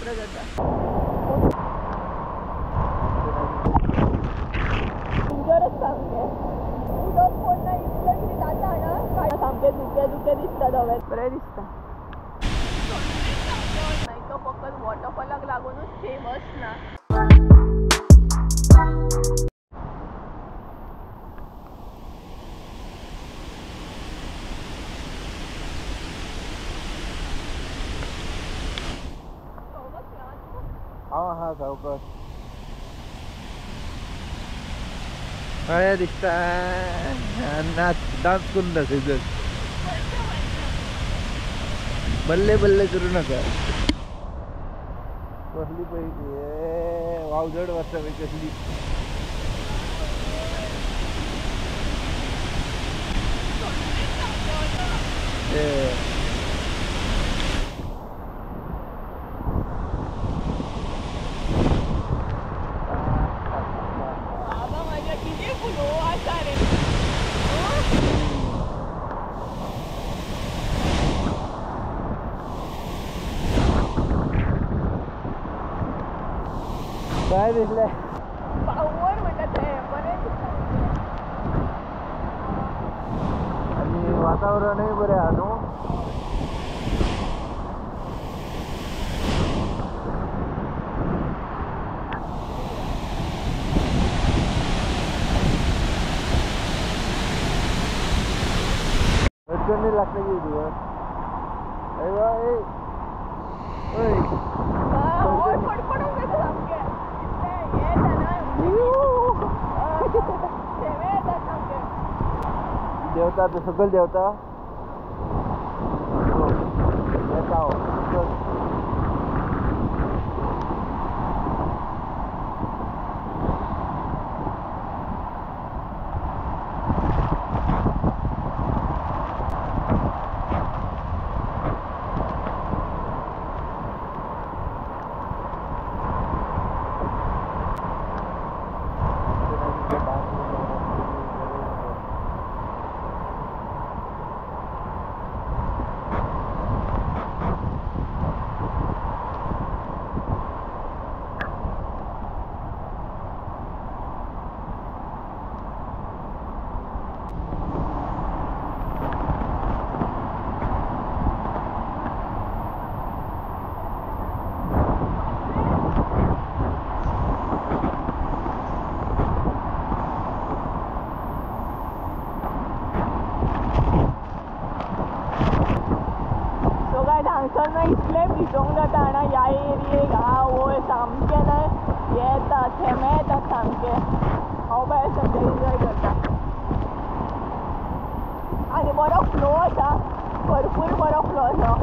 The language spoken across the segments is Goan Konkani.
जात्रा जाता. डेंजरस सामकें. उदक पडना इतलें कितें जाता ना, सामकें धुकें धुकें दिसता, धवें बरें दिसता. तो फकत वॉटरफॉलाक लागूनच फेमस ना. हांव आहा सावकाश. बरें दिसता. नाच डान्स करून दाखयतात. बल्ले बल्ले करू नका. कसली पळय वावझड वाजता पळय कसली. बाबा माझ्या किती फ्लो आसा रे. काय दिसले पावर म्हणटा ते बरें दिसता आणि वातावरणूय बरें आहा न्हू. अडचणी लागता की तुका. देवता तो सकयल देवता येता. हांगसर ना इतलें भिजोवंक जाता जाणा ह्या एरियेक. आवय सामकें ना येता थेमे येतात सामके. हांव बाय सद्या एन्जॉय करता आनी बरो फ्लो आसा, भरपूर बरो फ्लो आसा.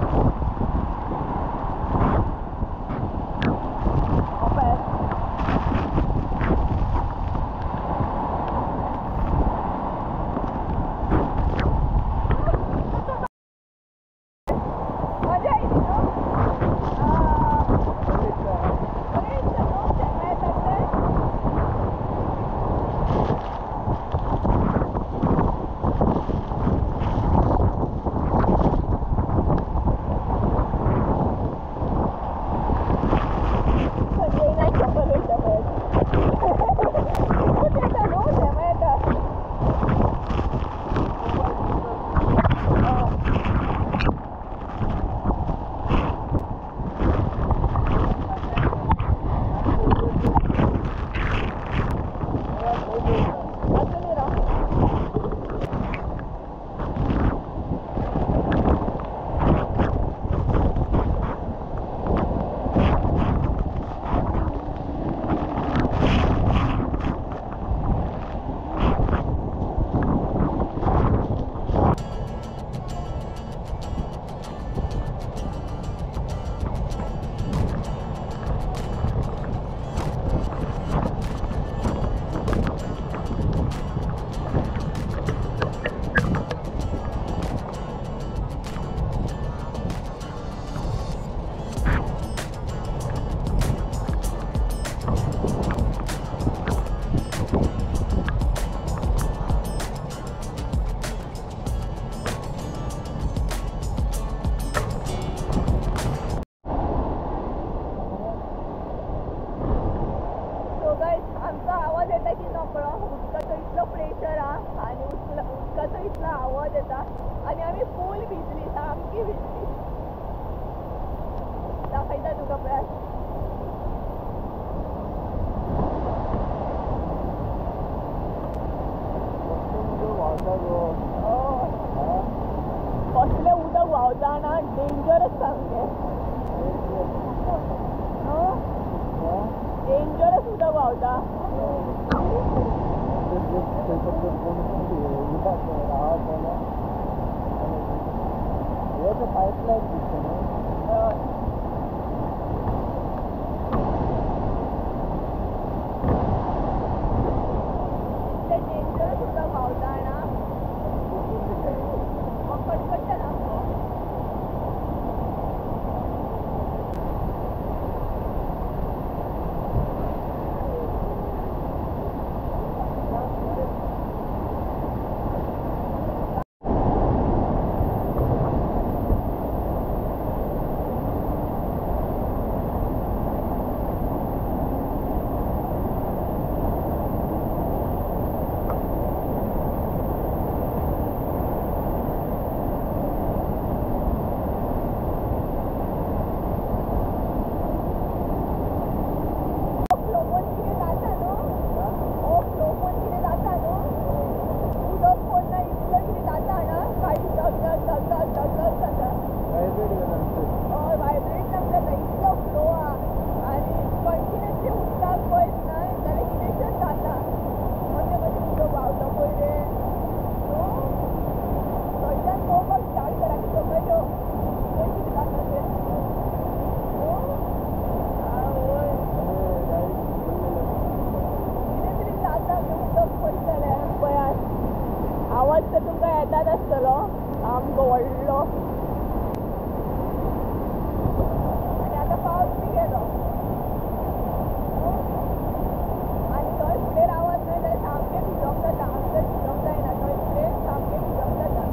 भिजली, सामकी भिजली. दाखयता तुका पळय. कसलें उदक व्हांवता ना, डेंजरस सामकें. डेंजरस उदक व्हांवता. पायपलायन दिसता न्हू. इतलें डेंजरस उदक व्हांवता ना, कडकडटा सामको. आवाज तर तुमकां येतात आसतलो सामको व्हडलो. आनी आतां पावस बी गेलो आनी थंय फुडें रावत न्हय जाल्यार सामकें भिजोंक जाता. आमकां भिजोंक जायना, थंय फुडें सामकें भिजोंक जाता.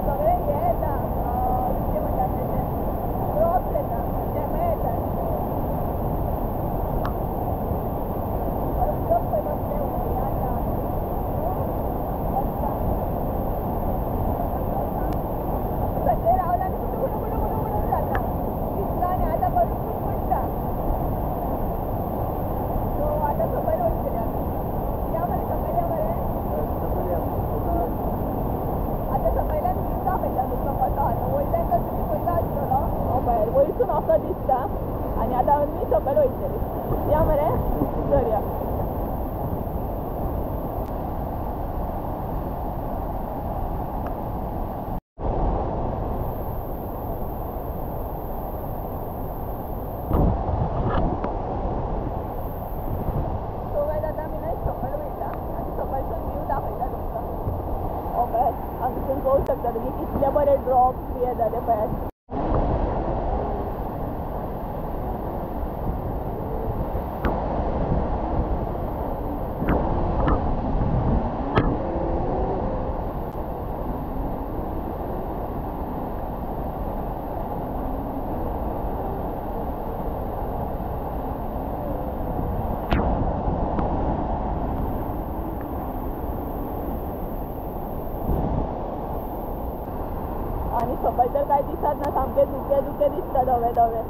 सगळें हें येता, कितें म्हणटात तेजें, ड्रॉप्स येता, थेंबे येतात. उदक पळय कसलें हें आसा. सगळे रावला आनी कुटू कुटू कुटू कुटू कुटू जाता दिसता आनी आतां करून पडटा. सो आतां सकयल वयतले आमी. या मरे सकयल, या मरे. आतां सकयल्यान व्यू दाखयता तुमकां कसो आसा. वयल्यान तर तुमी पळयला आसतलो, भायर वयरसून असो दिसता. आनी आतां आमी सकयल वयतली. या मरे, चल या. हांगासून पळोवंक शकता तुमी कितले बरे ड्रॉप्स बी येता ते पळयात. आनी सकयल तर कांय दिसत ना, सामके धुके धुके दिसता, धवे धवे.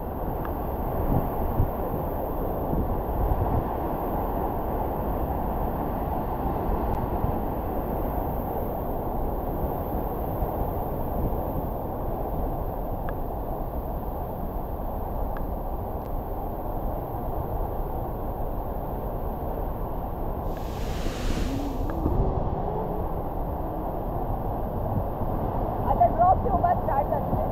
आतां ड्रॉप येवपाक स्टार्ट जातले.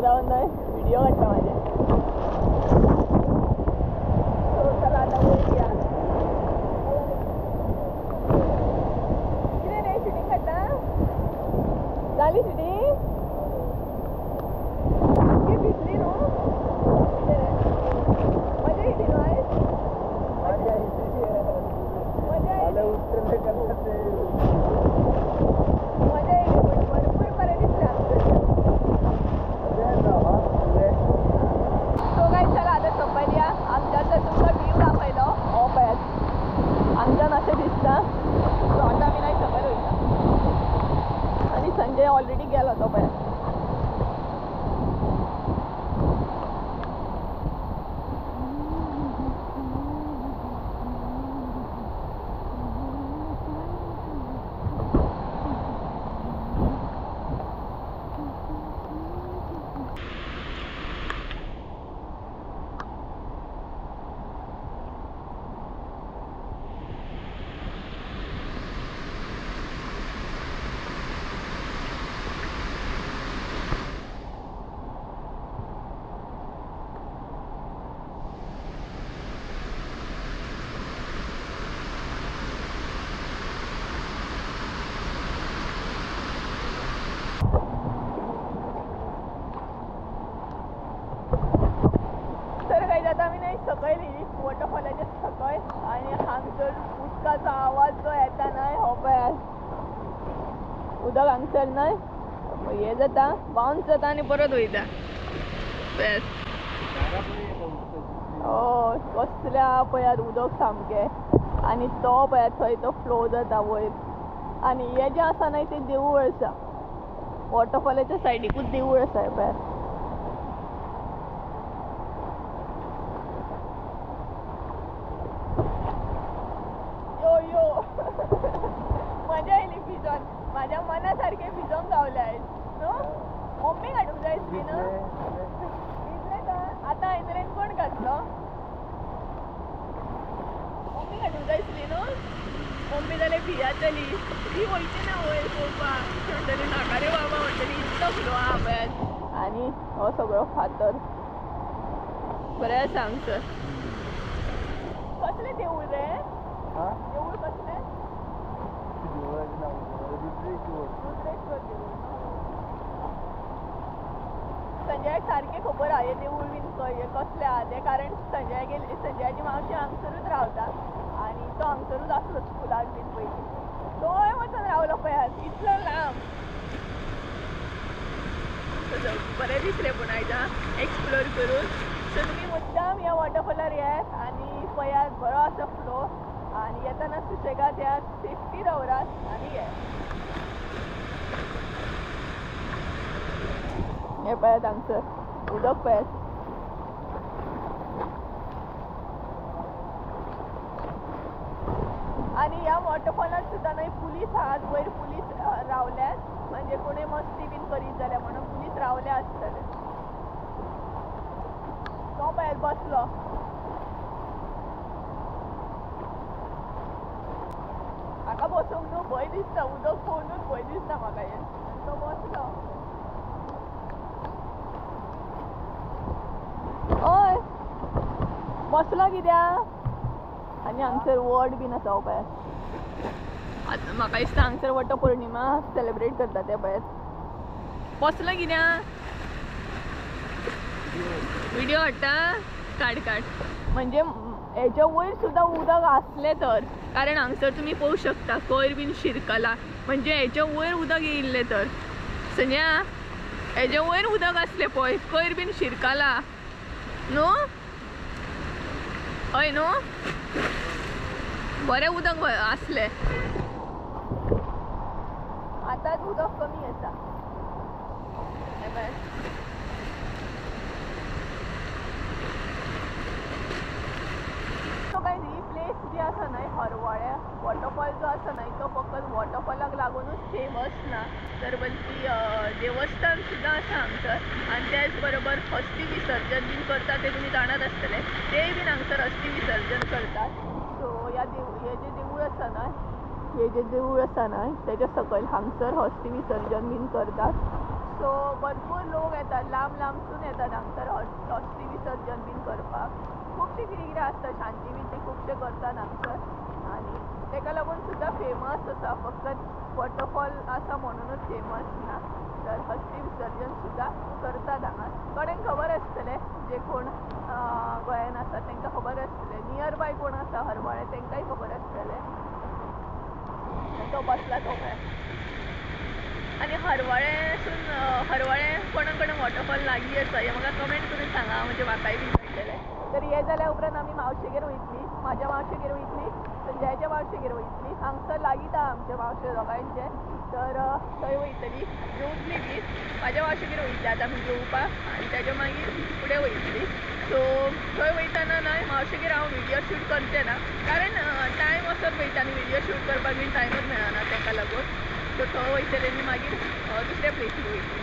रावन न्हय व्हिडिओ काडटा म्हाजे. सो चला आतां वयर या. कितें रे शुटींग काडटा? जाली शुटींग? सामकी भिजली न्हू? कितें रे मजा येयली न्हू आयज? मजा येयली, मजा येयली, पण भरपूर बरें दिसलें आमचें. सो गायज चला आतां सकयल या. आमच्यान तुमकां व्यू दाखयलो हो पळयात हांगच्यान अशें दिसता. सो आतां आमी मागीर सकयल वयता आनी संजय ऑलरेडी गेलो तो पळयात. आतां आमी न्हय सकयल येयली वॉटरफॉलाच्या सकयल आनी हांगसर उदकाचो आवाज जो येता न्हय हो पळयात उदक हांगसर न्हय हें जाता, बाउन्स जाता आनी परत वयता. पळयात हय कसलें आहा पळयात उदक सामकें. आनी तो पळयात थंय तो फ्लो जाता वयर. आनी हें जें आसा न्हय तें देवूळ आसा, वॉटरफॉलाच्या सायडीकूच देवूळ आसा हें पळयात. यो मजा येयली भिजोन, म्हाज्या मना सारकें भिजोंक गावलें आयज न्हू. मम्मी हाडूंक जाय आसली न्हू, भिजलें तर आतां हांवें रेनकोट घातलो. मम्मी हाडूंक जाय आसली न्हू, मम्मी जाल्यार भियातली, ती वयची ना वयर पळोवपाक. ती म्हणटली नाका रे बाबा, म्हणटली इतलो फ्लो आहा पळयात. आनी हो सगळो फातर बरें आसा हांगसर. कसलें देवूळ रे? देवूळ कसलें? रुद्रेश्वर देवूळ. संजयाक सारकें खबर आहा हें देवूळ बीन कसलें आहा तें, कारण संजय गेले, संजयाची मावशी हांगसरूच रावता आनी तो हांगसरूच आसलो स्कुलाक बीन पयलीं. तोय वचून रावलो पळयात इतलो लांब. बरें दिसलें पूण आयज एक्सप्लोर करून. सो तुमी मुद्दाम ह्या वॉटरफॉलार येयात आनी पळयात बरो आसा फ्लो. आनी येताना सुशेगाद येयात, सेफ्टी दवरात आनी येयात. हें पळयात हांगसर उदक पळयात. आनी ह्या वॉटरफॉलार सुद्दां न्हय पुलीस आहात, वयर पुलीस रावल्यात, म्हणजे कोणूय मस्ती बीन करीत जाल्यार म्हणून पुलीस रावल्या आसतले. तो पळयात बसलो. म्हाका बसूंक न्हू भंय दिसता, उदक पळोवनूच भंय दिसता म्हाका हें. तो बसलो. हय बसलो कित्याक? आनी हांगसर वड बीन आसा हो पळयात. आतां म्हाका दिसता हांगसर वट पौर्णिमा सेलिब्रेट करता ते पळयात. बसलो कित्याक? व्हिडिओ हाडटा? काड काड. म्हणजे हेच्या वयर सुद्दां उदक आसलें तर, कारण हांगसर तुमी पळोवंक शकता कोयर बीन शिरकला, म्हणजे हेच्या वयर उदक येयिल्लें तर. संजया हेच्या वयर उदक आसलें पळय, कोयर बीन शिरकला न्हू? हय न्हू, बरें उदक आसलें. आतांच उदक कमी आसा. सो गायज ही प्लेस जी आसा न्हय हरवळ्या वॉटरफॉल जो आसा न्हय तो फकत वॉटरफॉलाक लागूनच फेमस ना, तर बल्की देवस्थान सुद्दां आसा हांगसर. आनी त्याच बरोबर हस्ती विसर्जन बीन करतात ते तुमी जाणात आसतले, तेय बीन हांगसर हस्ती विसर्जन करतात. सो ह्या हे जे देवूळ आसा न्हय, हे जे देवूळ आसा न्हय तेच्या सकयल हांगसर हस्ती विसर्जन बीन करतात. सो भरपूर लोक येतात, लांब लांबसून येतात हांगसर अस्थी विसर्जन बीन करपाक. खुबशें कितें कितें आसता, शांती बिंती खुबशें करतात हांगसर आनी तेका लागून सुद्दां फेमस आसा. फकत वॉटरफॉल आसा म्हणूनच फेमस ना, तर हस्ती विसर्जन सुद्दां करतात हांगा. थोड्यांक खबर आसतलें, जे कोण गोंयान आसा तांकां खबर आसतलें, नियर बाय कोण आसा हरवळें तांकांय खबर आसतलें. तो बसला तो पळय. आनी हरवळेसून हरवळें कोणा कोणा वॉटरफॉल लागीं आसा हें म्हाका कमेंट करून सांगा, म्हणजे म्हाकाय बी कळटलें. तर हें जाल्या उपरांत आमी मावशेगेर वयतली, म्हाज्या मावशेगेर वयतली, संजयाच्या मावशेगेर वयतली. हांगसर लागींच आहा आमचे मावशे दोगांयचे, तर थंय वयतली, जेवतली बी. म्हाज्या मावशेगेर वयतली आतां आमी जेवपाक आनी तेज्या मागीर फुडें वयतली. सो थंय वयतना न्हय मावशेगेर हांव व्हिडियो शूट करचें ना, कारण टायम वचत वयता आनी व्हिडियो शूट करपाक बीन टायमूच मेळना तेका लागून. सो थंय वयतले आनी मागीर दुसऱ्या प्लेसीर वयतली.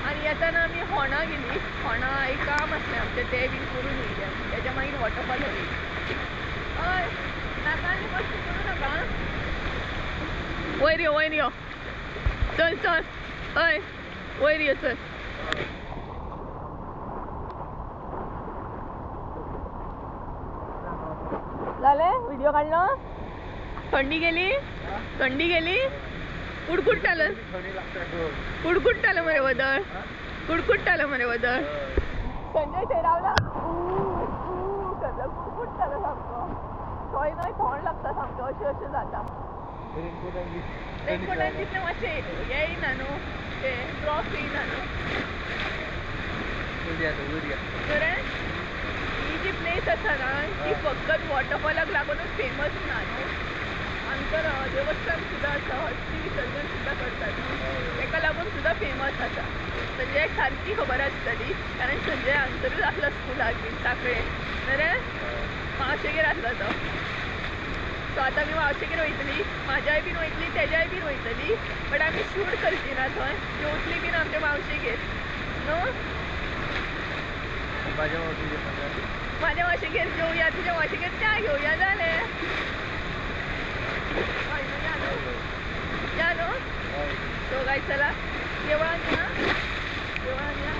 आनी येताना आमी होणा गेली, होणा एक काम आसलें आमचें, तें बीन करून येयलें आमी. तेज्या मागीर वॉटरफॉल वयली. हय नाका आनी कश्ट करूं नाका, वयर यो, वयर यो, चल चल, हय वयर यो चल. जालें व्हिडियो काडलो? थंडी गेली, थंडी गेली, कुडकुडटालो, कुडकुडटालो मरे वदळ, कुडकुडटालो मरे वदळ. संजय थंय रावला करता, कुडकुडटालो सामको. थंय न्हय थंड लागता सामकें, अशें अशें जाता. रेनकोटान तितलें मातशें हें येयना न्हू, तें ड्रॉप येयना न्हू. बरें, ही जी प्लेस आसा ना ती फकत वॉटरफॉलाक लागूनच फेमस ना न्हू, हांगसर देवस्थान सुद्दां आसा, हस्ती विसर्जन सुद्दां करतात न्हू, तेका लागून सुद्दां फेमस आसा. संजयाक सारकी खबर आसतली, कारण संजय हांगसरूच आसलो स्कुलाक बीन सांखळे, बरें मावशेगेर आसलो तो. सो आतां आमी मावशेगेर वयतली, म्हाज्याय बीन वयतली, तेज्याय बीन वयतली, बट आमी शूट करची ना थंय, जेवतली बीन आमच्या मावशेगेर न्हू. म्हाज्या मावशेगेर जेवया, तुज्या मावशेगेर च्या घेवया, जालें. हय न्हू, या न्हू, या न्हू. सो गायज चला देवळान या, देवळान या.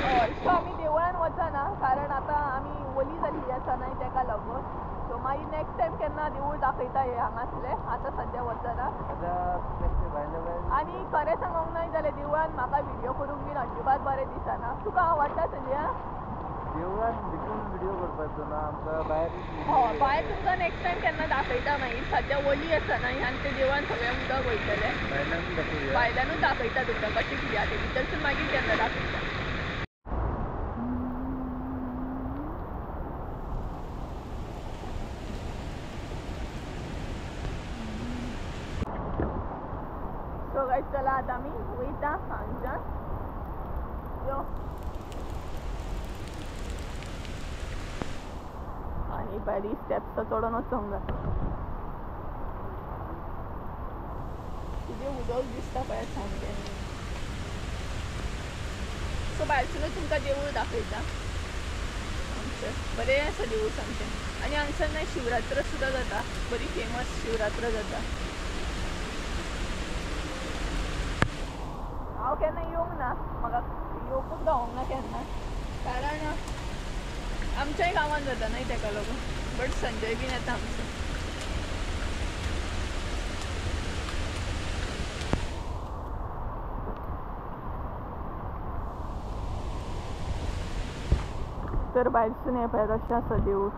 हय, सो आमी देवळान वचना, कारण आतां आमी वली जाल्ली आसा न्हय तेका लागून. सो मागीर नेक्स्ट टायम केन्ना देवूळ दाखयता हें हांगासलें, आतां सद्या वचना. आनी खरें सांगूंक न्हय जाल्यार देवळान म्हाका व्हिडियो करूंक बीन अजिबात बरें दिसना. तुका आवडटा संजया देवळान भितून व्हिडियो करपाचो ना आमकां, भायर. हय भायर तुमकां नेक्स्ट टायम केन्ना दाखयता मागीर. सद्या वली आसा न्हय आनी ते देवळान सगळें उदक वयतलें, भायल्यानूच दाखयता तुमकां कशें कितें आसा तें, भितरसून मागीर केन्ना दाखयता. सो गायज चला आतां आमी वयता हांगच्यान. यो आनी भायली स्टेप्स चडोन वचोंक जाय. कितें उदक दिसता पळय सामकें. सो भायरसूनच तुमकां देवूळ दाखयता आमचें, बरें आसा देवूळ सामकें. आनी हांगसर न्हय शिवरात्र सुद्दां जाता, बरी फेमस शिवरात्र जाता. हांव केन्ना येवंक ना, म्हाका येवपूच गावोंक ना केन्ना, कारण आमच्याय गांवांत जाता न्हय तेका लागून. बट संजय बीन येता आमचो. तर भायरसून हें पळय अशें आसा देवूळ,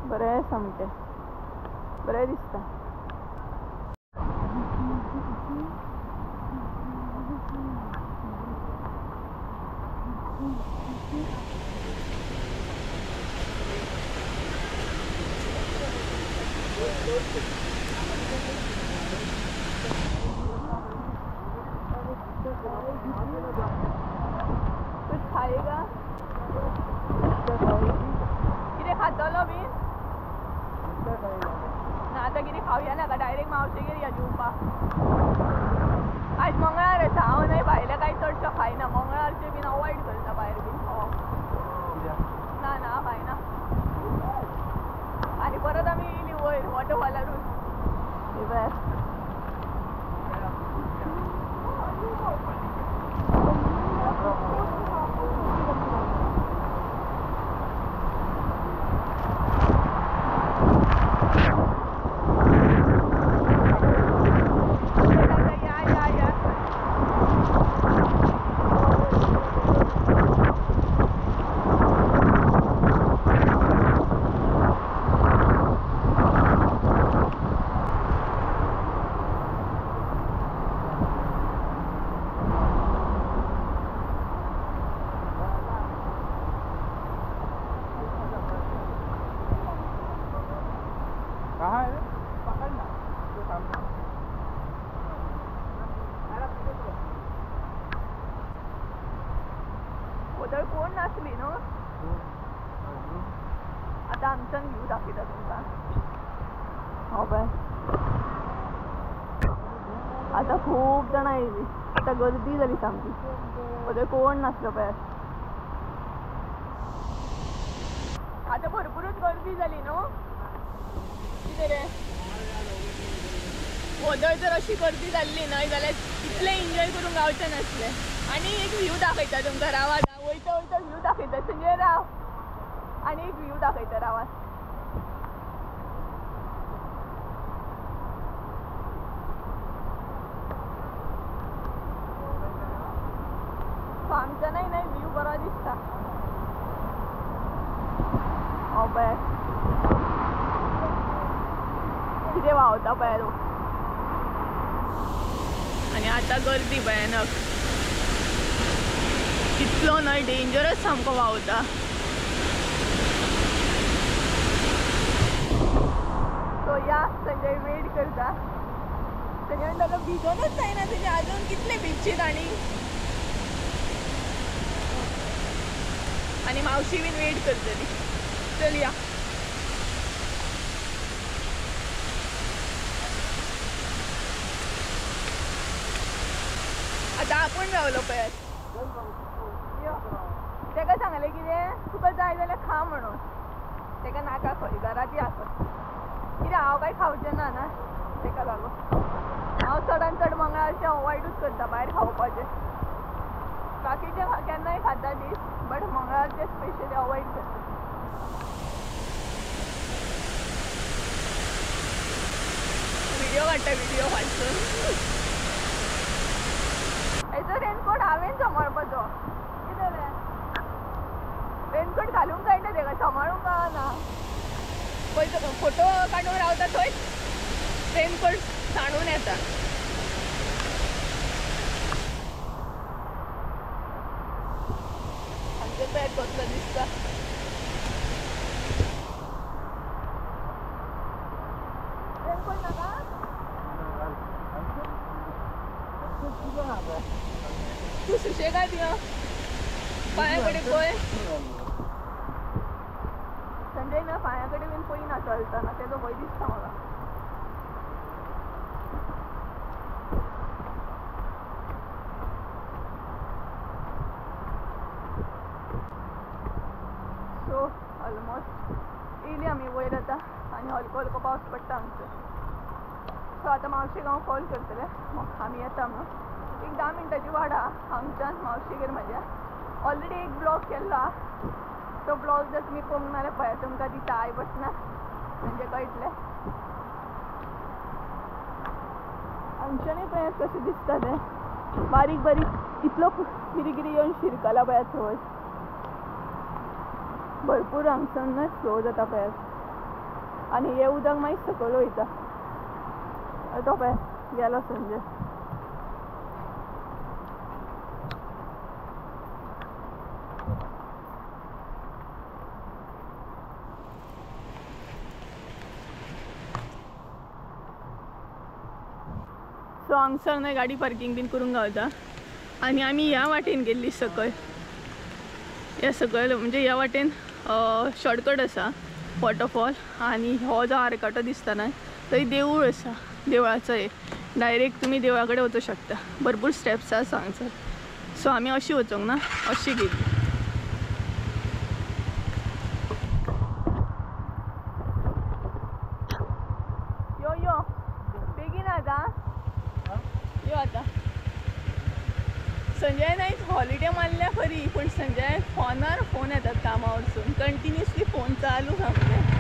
बरें सामकें बरें दिसता. कुछ खाएगा? कितें खातलो बीन? ना आतां कितें खावया नाका, डायरेक्ट मावशेगेर या जेवपाक. आयज मंगळार आसा, हांव न्हय भायलें कांय चडशें खायना, मंगळारचें बीन अवॉयड करता भायर बीन खावप. ना ना खायना. आनी परत आमी येयली वयर वॉटरफॉलारूच. आसली न्हू. आतां हांगच्यान व्यू दाखयता तुमकां. हो पळय आतां खूब जाणां येयली, आतां गर्दी जाली सामकी, पळय कोण नासलो पळय. आतां भरपूरच गर्दी जाली न्हू. कितें रे वदळ जर अशी गर्दी जाल्ली न्हय जाल्यार इतलें एन्जॉय करूंक गावचें नासलें. आनी एक व्यू दाखयता तुमकां, रावात वयता वयता व्यू दाखयता. संजय राव, आनी एक व्यू दाखयता, रावात. सो आमच्यानय न्हय व्यू बरो दिसता. हो पळय कितें व्हांवता पळय. आनी आतां गर्दी भयानक, कितलो न्हय डेंजरस सामको व्हांवता. सो या संजय वेट करता. संजय ताका भिजोनच जायना तेजे, अजून कितले भिजशीत. आनी आनी मावशी बीन वेट करतली. चल या. आतां आपूण रावलो पळयात. तेका सांगलें कितें तुका जाय जाल्यार खा म्हणून, तेका नाका खंय घरात या खंय. कित्याक हांव कांय खावचें ना ना तेका लागून हांव चडान चड मंगळारचें अवॉयडूच करता भायर खावपाचें. बाकीचें केन्नाय खाता दीस, बट मंगळारचें स्पेशली अवॉयड करता. व्हिडिओ काडटा, व्हिडिओ फाटसून. हेजो रेनकोट हांवें सांबाळपाचो. कितें जालें रेनकोट घालूंक कळटा तेका, सांबाळूंक कळना. पळय फोटो काडूंक रावता थंय रेनकोट सांडून येता. आमचो पॅक कसलो दिसता. रेनकोट नाका? तूं सुशेगाद यो, पांया कडेन पळय. संजय ना पांया कडेन बीन पळयना चलतना, तेजो भंय दिसता म्हाका. सो ऑलमोस्ट येयली आमी वयर आतां, आनी हलको हलको पावस पडटा आमचो. सो आतां मावशेक हांव कॉल करतलें, आमी येता म्हणून. एक 10 मिनटाची वाड आहा हांगच्यान मावशेगेर म्हाज्या. ऑलरेडी एक ब्लॉग केल्लो आहा, तो ब्लॉग जर तुमी पळोवंक ना जाल्यार पळयात, तुमकां दिता I बटनार, म्हणजे कळटलें. हांगच्यानूय पळयात कशें दिसता तें, बारीक बारीक इतलो कितें कितें येवन शिरकला पळयात थंय. भरपूर हांगसर फ्लो जाता पळयात, आनी हें उदक मागीर सकयल वयता. तो पळय गेलो संजय. सो हांगसर न्हय गाडी पार्किंग बीन करूंक गावता. आनी आमी ह्या वाटेन गेल्ली सकयल, ह्या सकयल म्हणजे ह्या वाटेन शॉर्टकट आसा वॉटरफॉल. आनी हो जो आरकाटो दिसता न्हय थंय देवूळ आसा, देवळाचो एक डायरेक्ट तुमी देवळा कडेन वचूंक शकता. भरपूर स्टेप्स आसा हांगसर. सो आमी अशी वचूंक ना, अशी गेली. यो यो बेगीन आतां यो. आतां संजय नायक हॉलिडे मारल्या खरी, पूण संजय फोनार फोन येतात कामावरसून, कंटिन्युअसली फोन चालू सामके.